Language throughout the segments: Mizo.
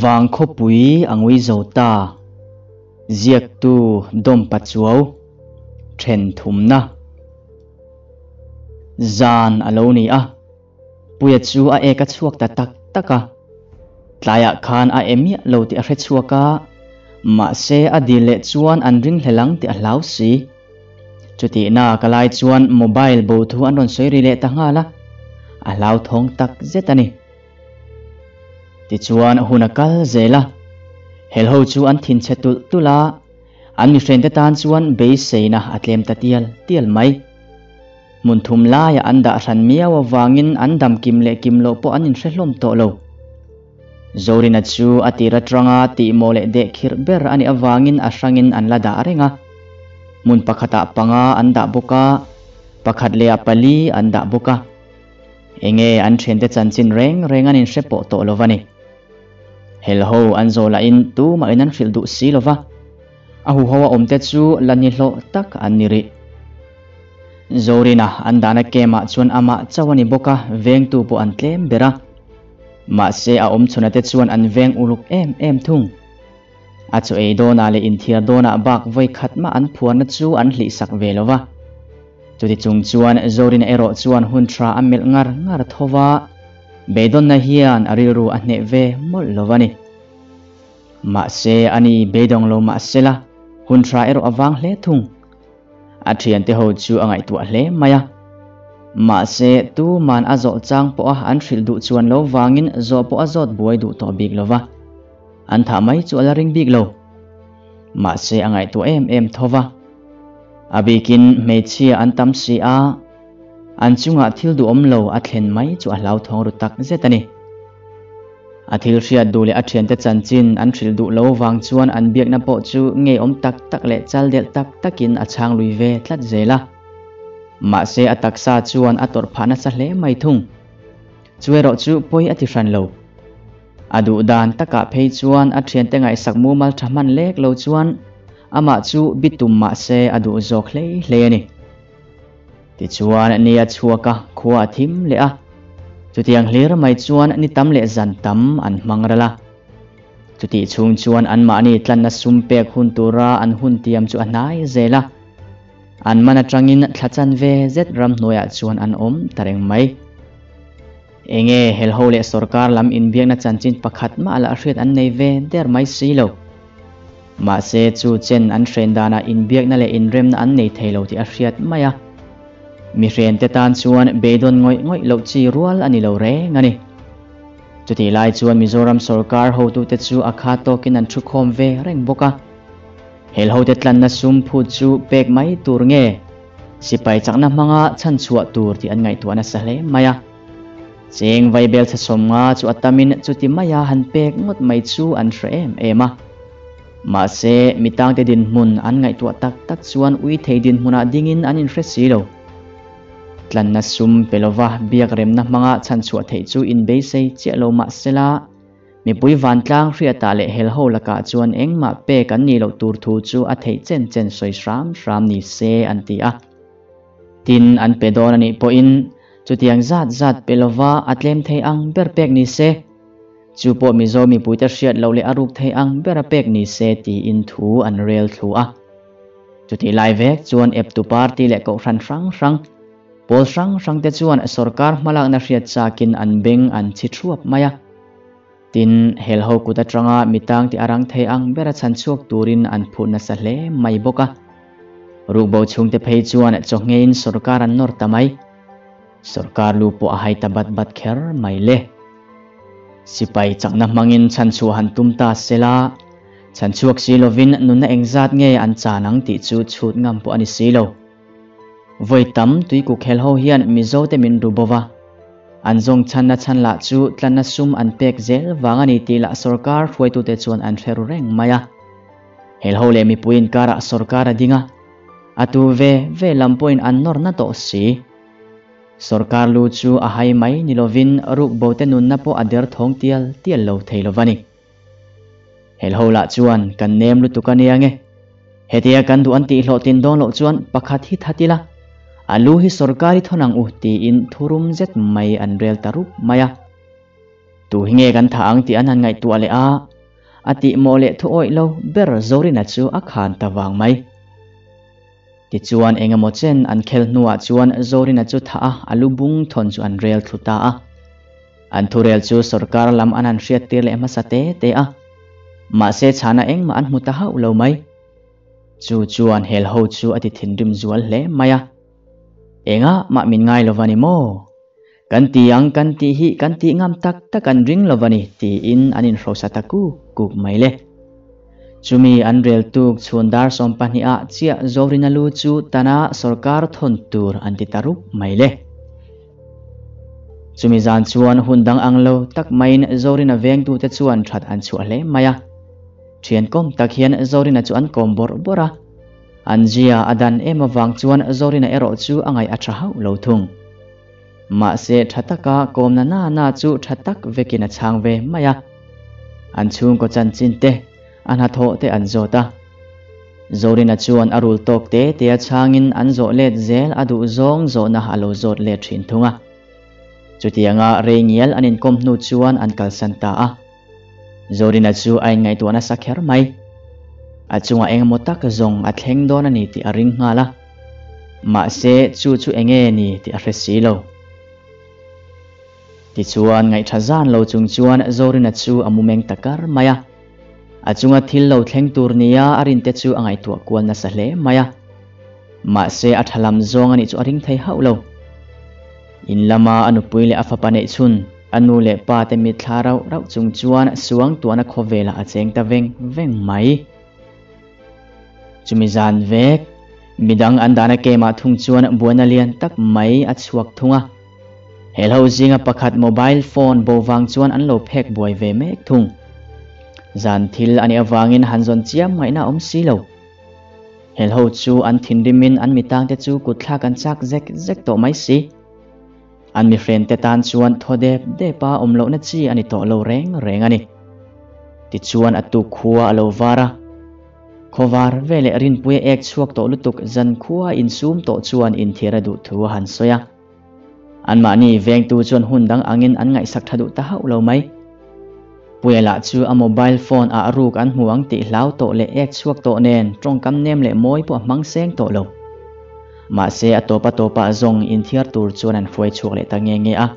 Vangkhawpui a ngui zo ta. Ziaktu Dawm Pachuau then thumna zan a lo ni a. Puia chu a ek a chhuak ta tak tak a. Tlaiah khan a e miah lo tih a hre chhuak a, mahse a dil leh chuan an ring hle lang tih a hlau si. Chutihna ka lai chuan mobile bo thu an rawn sawi ri leh ta nghal a, a hlauthawng tak zet a ni. Tichuan hun a kal zel a, helho chu an thinchhe tulh tulh a, an mihrente tan chuan beiseina a tlem ta tial tial mai. Hmun thum laiah an dah hran miau avangin an dam kim leh kim loh pawh an inhre hlawm tawh lo. Zorina chu a tir atanga tihmawh leh dehkhirh ber a nih avangin a hrangin an la dah reng a. Hmun pakhatah panga an dah bawk a, pakhat lehah pali an dah bawk a. Enge an thiante chanchin reng reng an inhre pawh tawh lo va ni. Helho an zawh lahin tumahin an hrilh duh si lo va. A huho a awmte chu la ni hlawh tak an ni rih. Zorina an dahna camp ah chuan amah chauh a ni bawk a, vengtu pawh an tlem ber a. Mahse a awmchhuna te chuan an veng uluk em em thung. A chaw ei dawnah leh inthiar dawnah bak vawi khat mah an phuarna chu an hlihsak ve lo va. Chuti chung chuan Zorina erawh chuan hun tha a melh ngar ngar tho va, beidawnna hian a rilru a hneh ve mawlh lo va ni. Mahse ani beidawng lo mahsela hun tha erawh a vang hle thung. A thiante ho chu a ngaihtuah hle mai a. Mahse tuman a zawh chang pawha an hrilh duh chuan lo vangin zawh pawh a zawt buai duh tawh bik lo va. An thah mai chu a la ring bik lo. Mahse a ngaihtuah em em tho va. A bikin hmeichhia an tam si a, an chungah thil duhawm lo a thlen mai chu a hlauthawng ru tak zet a ni. A thil hriat duh leh a thiante chanchin an hrilh duh lo vang chuan an biakna pawh chu ngeiawm tak tak leh chal delh tak takin a chhang lui ve tlat zel a. Mahse a taksa chuan a tawrh phah nasa hle mai thung. Chu erawh chu pawi a ti hran lo. A duh dan takah phei chuan a thiante ngaihsak mumal tha hman lek lo chuan amah chu bi tum mah se a duh zawk hlei hlei a ni. Tichuan ni a chhuak a, khua a thim leh a. Chutiang hlir mai chuan ni tam leh zan tam an hmang ral a. Chutih chhung chuan anmahni tlanna sum pek hun tura an hun tiam chu a hnai zel a. An man atangin thla chanve zet ramhnuaiah chuan an awm ta reng mai. Enge helho leh sorkar lam inbiakna chanchin pakhat mah lah hriat an nei ve der mai si lo. Mahse chu chen an hren danah inbiakna leh inremna an nei thei lo tih a hriat mai a. Mi hrente tan chuan beidawn ngawih ngawih loh chi rual a ni lo reng a ni. Chutih lai chuan Mizoram sorkar hotute chu a kha tawkin an thukhawm ve reng bawk a. Helhote tlanna sum phut chu pek mai tur nge? Sipai chakna hmanga chhan chhuah tur tih an ngaihtuah nasa hle mai a. Cheng vaibel chhasawm nga chu a tamin chuti maia han pek ngawt mai chu an hre em em a. Mahse, mi tangte dinhmun an ngaihtuah tak tak chuan ui thei dinhmunah dingin an inhre si lo. Tlanna sum pe lova biak remna hmanga chhan chhuah theih chu inbeisei chiah lo mahsela, Mipui vantlang hriatah leh helho lakah chuan engmah pek an nih loh tur thu chu a theih chen chen sawi hram hram ni se an ti a. Tin, an pe dawn a nih pawhin chutiang zat zat pe lova a tlem thei ang ber pek ni se, chu pawh Mizo mipuite hriat loh leh a ruk thei ang bera pek ni se tiin thu an rel thlu a. Chutih lai vek chuan eptu party leh kohhran hrang hrang, Pawl hrang hrang te chuan sorkar hmalakna hriat chakin an beng an chhi thuap mai a. Tin, helho kut atanga mi tang tih a rang thei ang bera chhan chhuak turin an phut nasa hle mai bawk a. Rukbo chhungte phei chuan chawhngeiin sorkar an nawr ta mai. Sorkar lu pawh a hai ta bat bat kher mai le. Sipai chakna hmangin chhan chhuah han tum ta sela, chhan chhuak si lovin nunna engzat nge an chan ang tih chu chhut ngam pawh a ni si lo. Vawi tam tuikuk hel ho hian Mizo te min ru bo va, an zawng chhanna chhan lah chu tlanna sum an pek zel vang a ni tih lah sorkar hruaitute chuan an hre ru reng mai a. Hel ho leh mipui inkarah sorkar a ding a, a tu ve ve lam pawhin an nawr na tawh si. Sorkar lu chu a hai mai ni lovin rukbo te nunna pawh a derthawng tial tial lo thei lo va ni. Helho lah chuan kan nem lutuk a nia nge. Hetia kan duh an tih hlawhtlin dawn loh chuan pakhat hi that ila, a lu hi sorkar i thawn ang u tiin thurum zet mai an rel ta rup mai a. Tu hi nge kan thah ang tih an han ngaihtuah leh a, a tih mawh leh thu awih lo ber Zorina chu a khan ta vang mai. Tichuan engemaw chen an khel hnuah chuan Zorina chu thah a, a lu bung thawn chu an rel thlu ta a. An thurel chu sorkar lam an han hriattir leh hmasa te te a, mahse chhana engmah an hmu ta hauh lo mai. Chu chuan hel ho chu a ti thinrim zual hle mai a. Engah mah min ngai lo va ni maw? Kan ti ang kan tih hi kan tih ngam tak tak an ring lo va ni tiin an inhrosa ta kuk kuk mai le. Chumi an rel tuk chhun dar 12 ah chiah Zorina lu chu tana sorkar thawn tur an ti ta rup mai le. Chumi zan chuan hun dang ang lo tak maiin Zorina vengtute chuan that an chhuah hle mai a. Thian kawm tak hian Zorina chu an kawm bawrh bawrh a. An zia a dan em avang chuan Zorina erawh chu a ngaih a tha hauh lo thung. Mahse tha taka kawmna na na chu tha tak vekin a chhang ve mai a. An chhungkaw chanchin te, a hnathawh te an zawt a. Zorina chuan a rul tawk te te a chhangin an zawh let zel a duh zawng zawhna a lo zawt let thin thung a. Chutianga rei ngial an inkawm hnu chuan an kalsan ta a. Zorina chu a inngaihtuah nasa kher mai. A chungah engemaw tak zawng a thleng dawn a ni tih a ring nghal a. Mahse chu chu enge ni tih a hre si lo. Tichuan ngaihtha zan lo chung chuan Zorina chu a mu meng ta kar mai a. A chunga thil lo thleng tur nia a rinte chu a ngaihtuah kual nasa hle mai a. Mahse a tha lam zawng a nih chu a ring thei hauh lo. In lama a nupui leh a fapa neih chhun, a nu leh pa te mitthla rauh rauh chung chuan suang tuahna khawvelah a cheng ta veng veng mai. Chumi zan vek, midang an dahna kemah thung chuan buaina lian tak mai a chhuak thung a. Helho zinga pakhat mobile phone bo vang chuan an lo phek buai ve mek thung. Zan thil a nih avangin han zawn chiam ngaihna a awm si lo. Helho chu an thinrimin an mitangte chu kutthlak an chak zek zek tawh mai si. An mihrente tan chuan thaw dep depa awm lohna chi a ni tawh lo reng reng a ni. Tichuan a tuk khua a lo var a. Khawvar veleh rinpuia ek chhuak tawh lutuk zan khua insum tawh chuan inthiar a duh thu a han sawi a. Anmahni vengtu chuan hun dang angin an ngaihsak tha duh ta hauh lo mai. Puia lah chu a mobile phone ah ruk an hmu ang tih hlau tawh leh ek chhuak tawh nen tawngkam nem leh mawi pawh a hmang seng tawh lo. Mahse a tawp a tawpah zawng inthiar tur chuan an hruai chhuak leh ta nge nge a.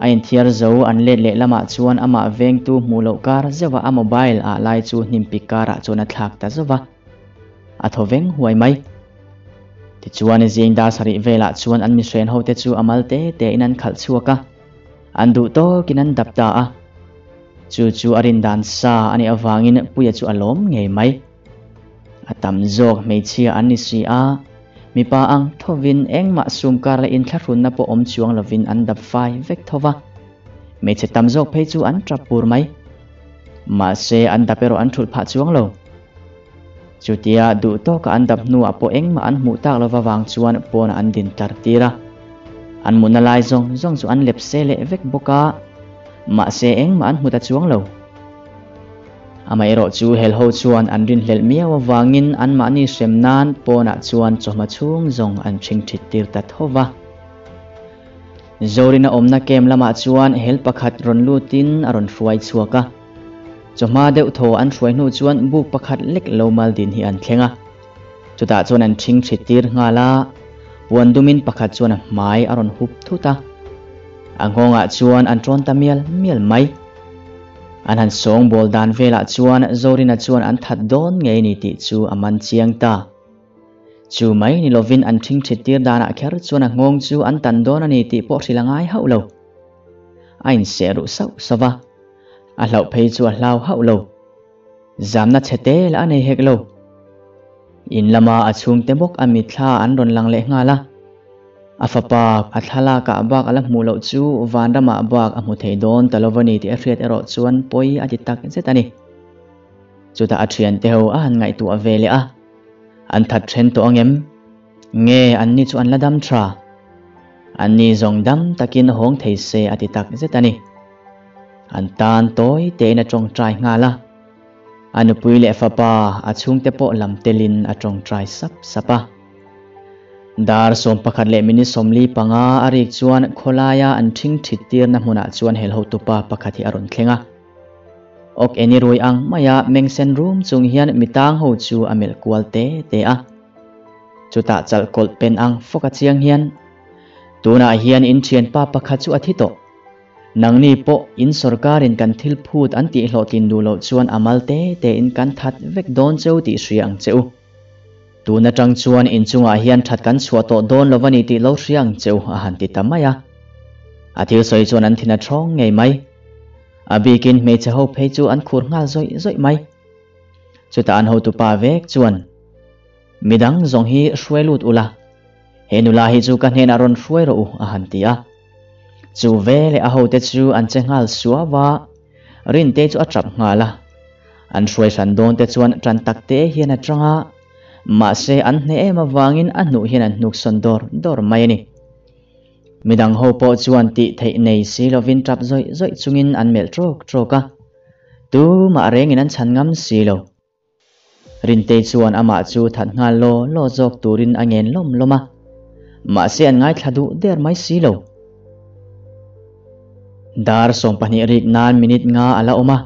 A inthiar zo an let leh lamah chuan amah vengtu hmuh loh kar zeuha a mobile ah lai chu hnimpi karah chuan a thlak ta zauh a. A thaw veng huai mai. Tichuan zing dar sarih velah chuan an mihren hote chu a mal te tein an khalh chhuak a. An duh tawkin an dap ta a. Chu chu a rin dan sa a nih avangin Puia chu a lawm ngei mai. A tam zawk hmeichhia an ni si a, mipa ang thovin engmah sumkar leh inthlahrunna pawh awm chuang lovin an dap fai vek tho va. Hmeichhe tam zawk phei chu an tap pur mai. Mahse an dap erawh an thulh phah chuang lo. Chutia duh tawka an dap hnuah pawh engmah an hmuh tak lova vang chuan pawnah an din tlar tir a. An mutna lai zawng zawng chu an lep se leh vek bawk a, mahse engmah an hmu ta chuang lo. Amaherawh chu helho chuan an rinhlelh miau avangin anmahni hrem nan pawnah chuan chawhma chhung zawng an ṭhing ṭhit tir ta tho va. Zorina awmna kem lamah chuan hel pakhat rawn lutin a rawn hruai chhuak a. Chawhma deuh thaw an hruai hnu chuan buk pakhat lek lo mal din hi an thleng a. Chutah chuan an ṭhing ṭhit tir nghal a, puan dumin pakhat chuan a hmai a rawn hup thut a. A nghawngah chuan an ṭawn ta mial mial mai. An han sawng bawl dan velah chuan Zorina chuan an that dawn ngei ni tih chu a man chiang ta. Chu mai ni lovin an ṭhing ṭhit tir danah kher chuan a nghawng chu an tan dawn a ni tih pawh hrilh a ngai hauh lo. A inseh ruh sauh sauh a, a hlauh phei chu a hlau hauh lo. Zamna chhe te lah a nei hek lo. In lama a chhungte bawk a mitthla an rawn lang leh nghal a. A fapa a thlalak ah bak a la hmuh loh chu vanramah bak a hmu thei dawn ta lova ni tih a hriat erawh chuan pawi a ti tak zet a ni. Chutah a thiante ho a han ngaihtuah ve leh a, an that then tawh angem? Nge anni chu an la dam tha? Anni zawng dam takin hawng thei se a ti tak zet a ni. An tan tawi tein a tawngtai nghal a. A nupui leh fapa a chhungte pawh lam telin a tawngtai sap sap a. Dar 11 leh minute 45 a rik chuan khawlaia an ṭhingṭhit tirna hmunah chuan hel hotupa pakhat hi a rawn thleng a. Ok eni rui ang maia meng sen rum chung hian mi tang ho chu a melh kual te te a. Chutah chalh kawlh pen ang fawk a chiang hian, Tunah hian in thianpa pakhat chu a thi tawh. Nangni pawh in sorkarin kan thil phut an tih hlawhtlin duh loh chuan a mal te te in kan that vek dawn cheu tih hria ang che u. Tun atang chuan in chungah hian that kan chhuah tawh dawn lo a ni tih lo hria ang che u a han ti ta mai a. A thil sawi chuan an thin a thawng ngei mai. A bikin hmeichhe ho phei chu an khur nghal zawih zawih mai. Chutah an hotupa vek chuan, Midang zawng hi hruai lut ula, he nula hi chu ka hnenah rawn hruai rawh u a han ti a. Chu veleh a hote chu an che nghal suau a, Rinte chu a tap nghal a. An hruai hran dawn te chuan tan tak te hian a tang a, mahse an hneh em avangin a hnuh hian an hnuksawn dawr dawr mai a ni. Midang ho pawh chuan tih theih nei si lovin tap zawih zawih chungin an melh trawk trawk a, tumah rengin an chhan ngam si lo. Rintei chuan amah chu that nghal law law zawk turin a ngen lawm lawm a, mahse an ngaithla duh der mai si lo. Dar 12 rik nan minute nga a la awm a,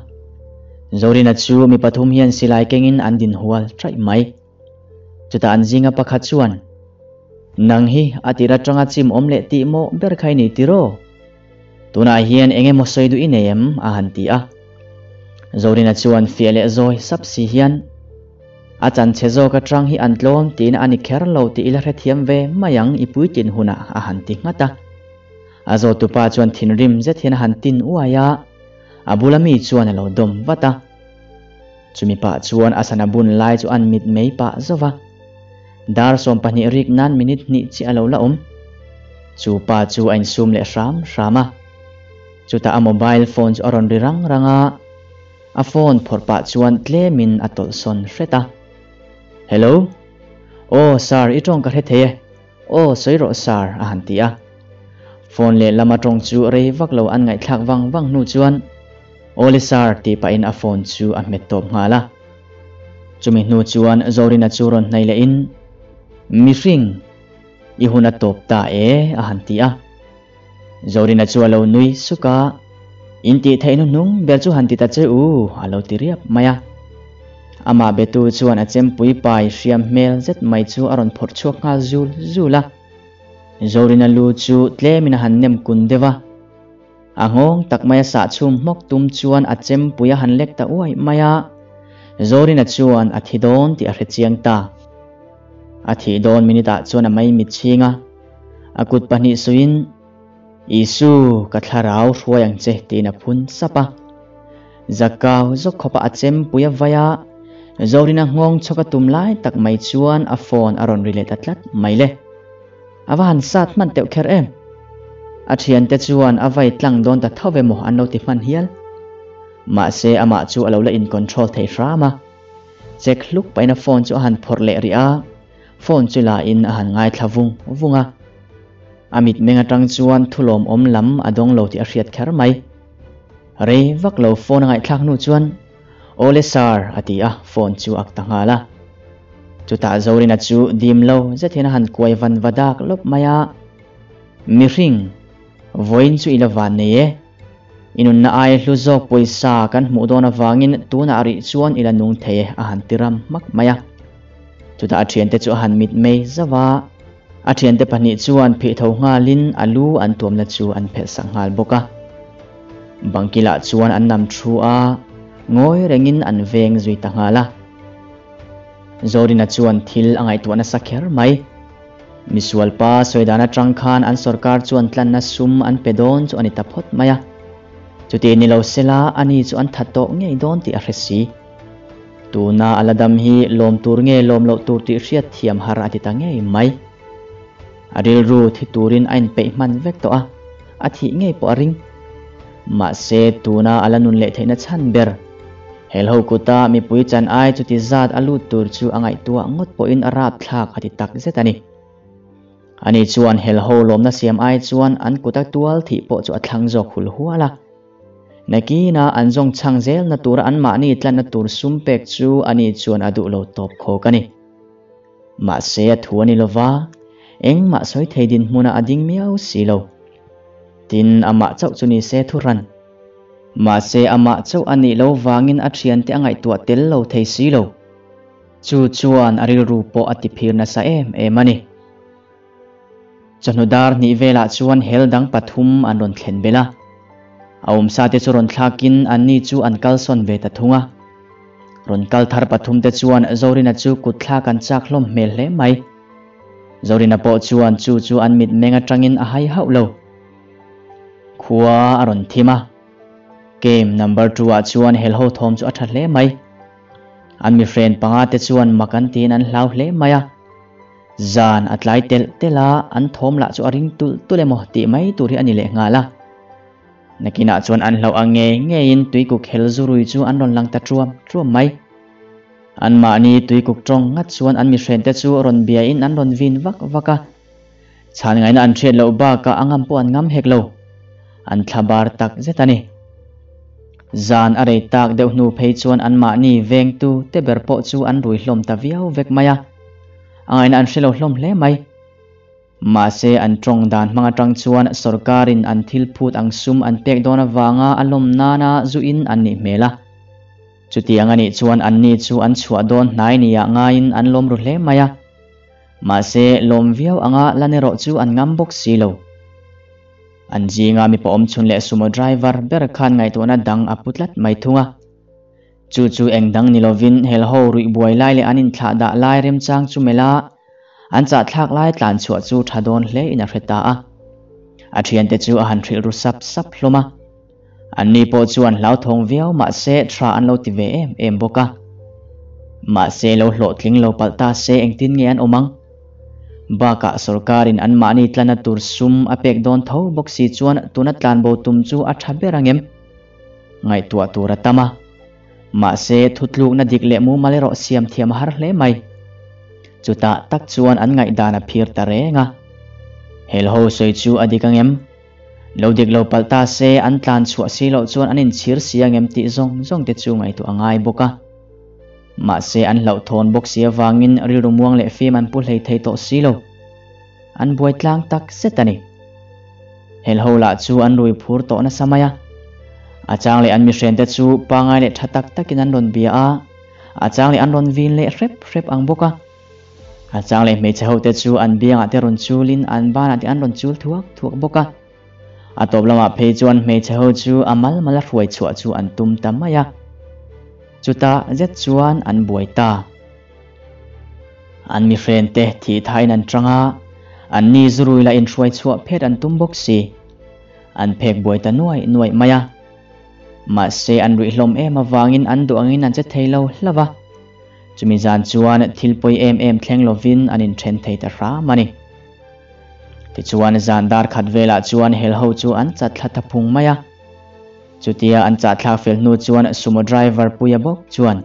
Zorina chu mi pathum hian silai kengin an din hual ṭaih mai. Chutah an zinga pakhat chuan, Nang hi a tir aṭanga chim awm leh tih maw ber kha i ni tiraw? Tunah hian eng emaw sawi duh i nei em? a han ti a. Zorina chuan fiah leh zawi sap si hian, A chanchhe zawk aṭang hi an tlawm tiin a ni kher lo tih i la hrethiam ve mai ang i puitlin hunah a han ti nghat a. A zawtupa chuan thinrim zet hian a han tin uai a, a bula mi chuan a lo dawm vat a. Chumi pah chuan a sana bun lai chu an mit mei pah zauh va. Dar 12 rik nan minute hnih chiah a lo la awm. Chu pa chu a insum leh hram hram a. Chutah a mobile phone chu a rawn ri rang rang a, a phone phawrh pah chuan tlemin a tawlhsawn hret a. Hello? Aw sir, i tawng ka hre thei e. Aw sawi rawh sir, a han ti a. Phone lehlam a tawng chu rei vak lo an ngaihthlak vang vang hnu chuan, Awle sir, tih pahin a phone chu a hmet tawp nghal a. Chumi hnu chuan Zorina chu rawn hnaih lehin, Mihring, i hun a tawp ta e, a han ti a. Zorina chu a lo nui suk a, In tih theih hnuhnung ber chu han ti ta che u, a lo ti riap mai a. Amah betu chuan a chempui pai hriam hmel zet mai chu a rawn phawrh chhuak nghal zul zul a. Zorina lu chu tlemin a han nem kun deuh a. A nghawng tak maia sah chhum hmawk tum chuan a chempui a han lek ta uaih mai a. Zorina chuan a thi dawn tih a hre chiang ta. A thih dawn minute ah chuan a maimit chhing a, a kut pahnih suiin, Isu, ka thlarau hruai ang che tiin a phun sap a. Zakau zawk khawpa a chempui a vai a, Zorina nghawng chhawk a tum lai tak mai chuan a phone a rawn ri leh ta tlat mai le. A va han sat hman teuh kher em? A thiante chuan a vai tlang dawn ta tho emaw an lo ti hman hial. Mahse amah chu a lo la in control thei hram a. Check hluk pahin a phone chu a han phawrh leh rih a, phone chu la in a han ngaithla vung vung a. A mitmeng atang chuan thulawmawm lam a dawng lo tih a hriat kher mai. Rei vak lo phone a ngaihthlak hnu chuan, Awle sir, a ti a, phone chu a ta nghal a. Chutah Zorina chu dim lo zet hian a han kuai van va dak lawp mai a, Mihring, vawiin chu i la van nei e. I nunna ai hlu zawk pawisa kan hmuh dawn avangin tunah rih chuan i la nung thei e, a han ti ram hmak mai a. Chutah a thiante chu a han mit mei zauh a, a thiante pahnih chuan phih tho nghalin a lu an tuamna chu an phelh sak nghal bawk a. Bangkilah chuan an nam thu a, ngawi rengin an veng zui ta nghal a. Zorina chuan thil a ngaihtuah nasa kher mai. Misual pa sawi dan atang khan an sorkar chuan tlanna sum an pe dawn chu a ni ta phawt mai a. Chuti ni lo sela ani chu an that tawh ngei dawn tih a hre si. Tuna a la dam hi lawm tur nge lawm loh tur tih hriat thiam har a ti ta ngei mai. A rilru thi turin a inpeih hman vek tawh a, a thih ngei pawh a ring. Mahse tuna a la nun leh theihna chhan ber. Helho kuta mipui chan ai chuti zat a lut tur chu a ngaihtuah ngawt pawhin a rapthlak a ti tak zet a ni. Ani chuan helho lawmna siam ai chuan an kuta tual thih pawh chu a thlang zawk hul hual a. Nakina an zawng chhang zelna tura anmahni tlanna tur sum pek chu ani chuan a duh lo tawp khawk a ni. Mahse a thu a ni lova, Engmah sawi thei dinhmunah a ding miau si lo. Tin, amah chauh chu ni se thuhran. Mahse, amah chauh a nih lo vangin a thiante a ngaihtuah tel lo thei si lo. Chu chuan a rilru pawh a ti phir nasa em em a ni. Chawhnu dar hnih velah chuan hel dang pathum an rawn thlen belh a. A awmsate chu rawn thlakin anni chu an kalsawn ve ta thung a. Rawn kal thar pathumte chuan Zorina chu kut thlak an chak hlawm hmel hle mai. Zorina pawh chuan chu chu an mitmeng atangin a hai hauh lo. Khua a rawn thim a. Game number two ah chuan helho thawm chu a tha hle mai. An mihren panga te chuan mak an tiin an hlau hle mai a. Zan a tlai telh telh a, an thawm lah chu a ring tulh tulh emaw tih mai tur hi a ni leh nghal a. Nakinah chuan an hlauh ang ngei ngeiin tuikuk hel zurui chu an rawn lang ta truam truam mai. Anmahni tuikuk tawng ngat chuan an mihrente chu rawn biain an rawn vin vak vak a. Chhan ngaihna an hriat loh bakah a ngam pawh an ngam hek lo. An thla bar tak zet a ni. Zan a rei tak deuh hnu phei chuan anmahni vengtu te ber pawh chu an rui hlawm ta viau vek mai a. A ngaihna an hre lo hlawm hle mai. Mahse an tawng dan hmang atang chuan sorkarin an thil phut ang sum an pek dawn avanga a lawm nana zu in an nih hmel a. Chutiang a nih chuan anni chu an chhuah dawn hnai nia ngaiin an lawm ru hle mai a. Mahse lawm viau anga lan erawh chu an ngam bawk si lo. An zinga mipa awmchhun leh sumo driver ber khan ngaihtuahna dang a pu tlat mai thung a. Chu chu eng dang ni lovin helho ruih buai lai leh an inthlah dah lai remchang chu melh a, an chahthlak lai tlan chhuah chu tha dawn hle in a hre ta a. A thiante chu a han hrilh ru sap sap hlawm a. Anni pawh chuan hlauthawng viau mahse tha an lo ti ve em em bawk a. Mahse lo hlawhtling lo palh ta se engtin nge an awm ang? Bakah sorkarin anmahni tlana tur sum a pek dawn tho bawk si chuan tuna tlanbo tum chu a tha ber ang em? Ngaihtuah tur a tam a. Mahse thutlukna dik leh mumal erawh siam thiam a har hle mai. Chutah tak chuan an ngaihdan a phir ta reng a. Helho sawi chu a dik ang em? Lo dik lo palh ta se an tlan chhuah si loh chuan an inchhir si ang em tih zawng zawng te chu ngaihtuah a ngai bawk a. Mahse an hlauhthawn bawk si avangin rilru muang leh fim an pu hlei thei tawh si lo. An buai tlang tak zet a ni. Helho lah chu an rui phur tawh nasa mai a. A chang leh an mihrente chu pangai leh tha tak takin an rawn bia a, a chang leh an rawn vin leh hrep hrep ang bawk a. A chang leh hmeichhe hote chu an biangah te rawn chulin an banah te an rawn chul thuak thuak bawk a. A tawp lamah phei chuan hmeichhe ho chu a mal mala hruai chhuah chu an tum ta mai a. Chutah zet chuan an buai ta. An mihrente thih thain an tang a, anni zurui lah inhruai chhuah phet an tum bawk si. An phek buai ta nuaih nuaih mai a. Mahse an ruih hlawm em avangin an duh angin an che thei lo hlauh a. Chumi zan chuan thil pawi em em thleng lovin an inthen thei ta hram a ni. Tichuan zan dar khat velah chuan helho chu an chat thla ta phung mai a. Chutia an chahthlak fel hnu chuan sumo driver Puia bawk chuan,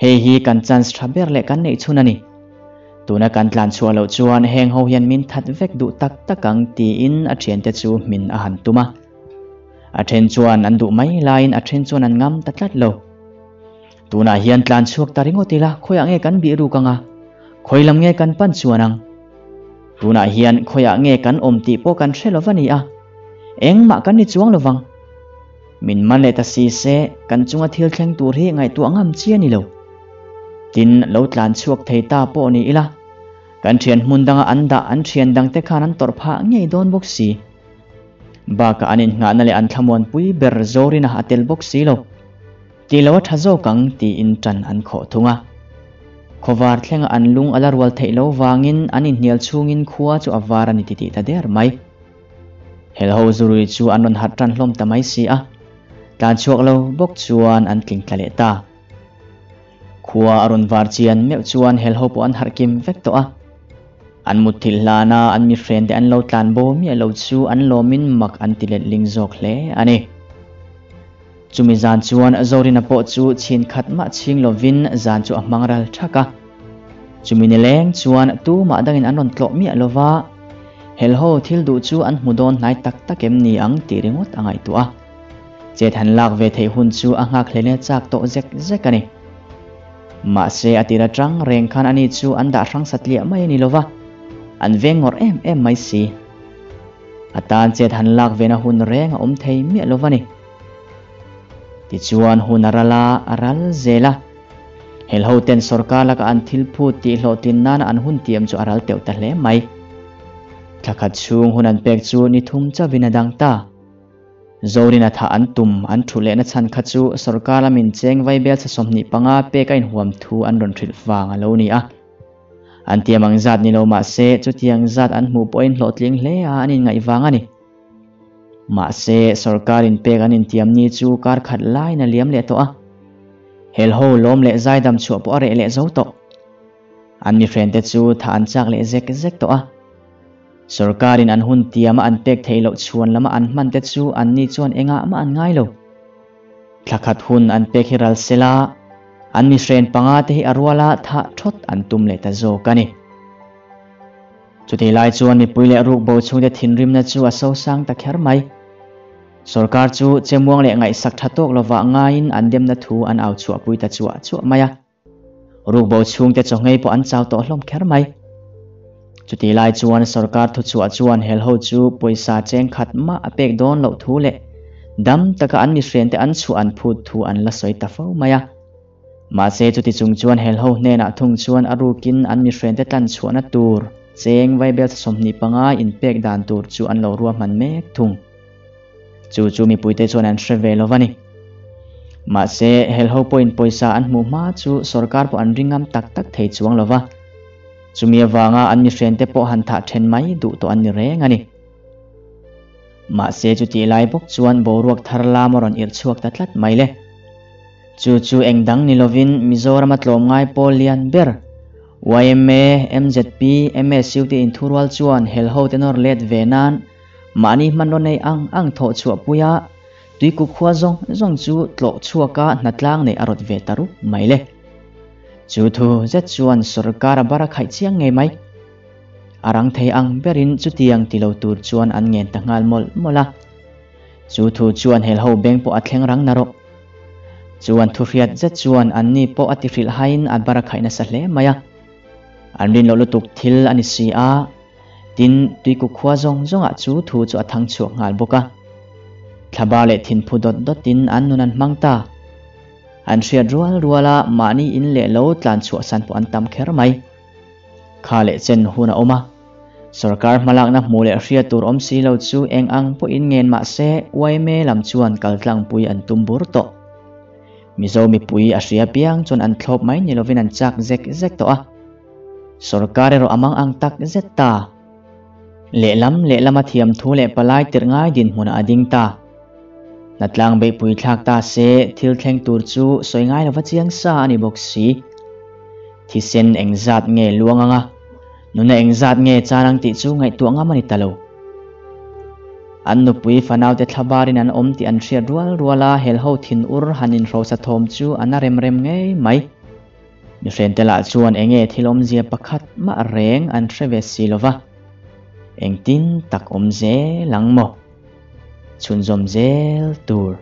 Hei hi kan chance tha ber leh kan neih chhun a ni. Tuna kan tlan chhuah loh chuan heng ho hian min that vek duh tak tak ang tiin a thiante chu hmin a han tum a. A then chuan an duh mai laiin a then chuan an ngam ta tlat lo. Tunah hian tlan chhuak ta ringawt ila khawiah nge kan bih ruk anga? Khawi lam nge kan pan chuan ang? Tunah hian khawiah nge kan awm tih pawh kan hre lo va ni a, engmah kan ni chuang lo vang. Min man leh ta si se, kan chunga thil thleng tur hi ngaihtuah ngam chi a ni lo. Tin, lo tlan chhuak thei ta pawh ni ila, kan thian hmun danga an dah an thian dangte khan an tawrh phah ngei dawn bawk si. Bakah an innghahna leh an thlamuanpui ber Zorina a tel bawk si lo. Tih lo a tha zawk ang tiin tan an khawh thung a. Khawvar thlenga an lung a la rual theih lo vangin an inhnial chhungin khua chu a var a ni titih ta der mai. Helho zurui chu an rawn harh tan hlawm ta mai si a, tlan chhuak lo bawk chuan an tling tla leh ta. Khua a rawn var chian meuh chuan helho pawh an harh kim vek tawh a. An mutthilh hlana an mihrente an lo tlan bo miah lo chu an lawmin mak an ti letling zawk hle a ni. Chumi zan chuan Zorina pawh chu chhin khat mah chhing lovin zan chu a hmang ral thak a. Chumi nileng chuan tumah dangin an rawn tlawh miah lova, helho thil duh chu an hmu dawn hnai tak tak em ni ang tih ringawt a ngaihtuah a. Chet han lak ve theih hun chu a nghak hlelna chak tawh zek zek a ni. Mahse a tir atang reng khan ani chu an dah hrang satliah mai a ni lova. An veng ngawrh em em mai si. A tan chet han lak vena hun reng a awm thei miah lo va ni. Tichuan hun a ral a, a ral zel a. Helho ten sorkar laka an thil phut tih hlawhtlin nana an hun tiam chu a ral teuh ta hle mai. Thla khat chhung hun an pek chu ni thum chauhin a dang ta. Zorina thah an tum an thu lehna chhan kha chu sorkar lamin cheng vaibel chhe 25 pek a inhuam thu an rawn hrilh vang a lo ni a. An tiam ang zat ni lo mah se chutiang zat an hmuh pawhin hlawhtling hle a an inngaih vang a ni. Mahse sorkarin pek an intiam ni chu kar khat laiin a liam leh tawh a. Helho lawm leh zaidam chhuah pawh a reh leh zo tawh. An mihrente chu thah an chak leh zek zek tawh a. Sorkarin an hun tiama an pek theih loh chhuan lama an hman te chu anni chuan engah mah an ngai lo. Thla khat hun an pek hi ral sela, an mihren panga te hi a ruala thah thawt an tum leh ta zawk a ni. Chutih lai chuan mipui leh rukbo chhungte thinrimna chu a sosang ta kher mai. Sorkar chu chemuang leh ngaihsak tha tawk lovah ngaiin an demna thu an au chhuahpui ta chuah chuah mai a. Rukbo chhungte chawngei pawh an chau tawh hlawm kher mai. Chutih lai chuan sorkar thuchhuah chuan helho chu pawisa cheng khat mah a pek dawn loh thu leh dam taka an mihriante an chhuah an phut thu an la sawi ta fo mai a. Mahse chuti chung chuan helho hnenah thung chuan a rukin an mihriante tlan chhuahna tur cheng vaibel 25 inpek dan tur chu an lo ruahman mek thung. Chu chu mipuite chuan an hre ve lo va ni. Mahse helho pawhin pawisa an hmuh hma chu sorkar pawh an ring ngam tak tak thei chuang lo va. Chumi avanga an mihriante pawh han thah then mai duh tawh an ni reng a ni. Mahse chutih lai bawk chuan boruak thar lam a rawn irh chhuak ta tlat mai le. Chu chu eng dang ni lovin Mizorama tlawmngai pawl lian ber YMA, MZP, MSU te inthurual chuan helho te nawr let ve nan Mahni hmanraw nei ang ang thawh chhuah pui a, tuikuk khua zawng zawng chu tlawh chhuaka hnatlang neih a rawt ve ta rup mai le. Chu thu zet chuan sorkar a bar a khaih chiang ngei mai. A rang thei ang berin chutiang ti lo tur chuan an ngen ta nghal mawlh mawlh a. Chu thu chuan helho beng pawh a thleng rang na rawh. Chuan thu hriat zet chuan anni pawh a ti hrilh haiin a bar a khaih nasa hle mai a. An rin loh lutuk thil a ni si a. Tin, tuikuk khua zawng zawngah chu thu chu a thang chhuak nghal bawk a. Thlaba leh thinphu dawt dawtin an nun an hmang ta. An hriat rual ruala mahni in leh lo tlan chhuahsan pawh an tam kher mai. Kha leh chen hun a awm a. Sorkar hmalakna hmuh leh hriat tur awm si lo chu eng ang pawhin ngen mah se yma lam chuan kaltlangpui an tum bur tawh. Mizo mipui a hria piang chuan an thlawp mai ni lovin an chak zek zek tawh a. Sorkar erawh a mang ang tak zet ta. Lehlam lehlama thiamthu leh palai tirh ngai dinhmunah a ding ta. Hnatlang beihpui thlak ta se thil thleng tur chu sawi ngai lova chiang sa a ni bawk si. Thisen engzat nge luang anga, nuna engzat nge chan ang tih chu ngaihtuah ngam a ni ta lo. An nupui fanaute thlabarin an awm tih an hriat rual ruala helho thinur han inhrosa thawm chu a na rem rem ngei mai. Mihrente lah chuan enge thil awmzia pakhat mah reng an hre ve si lo va, engtin tak awm zel ang maw? Chhunzawm zel tur.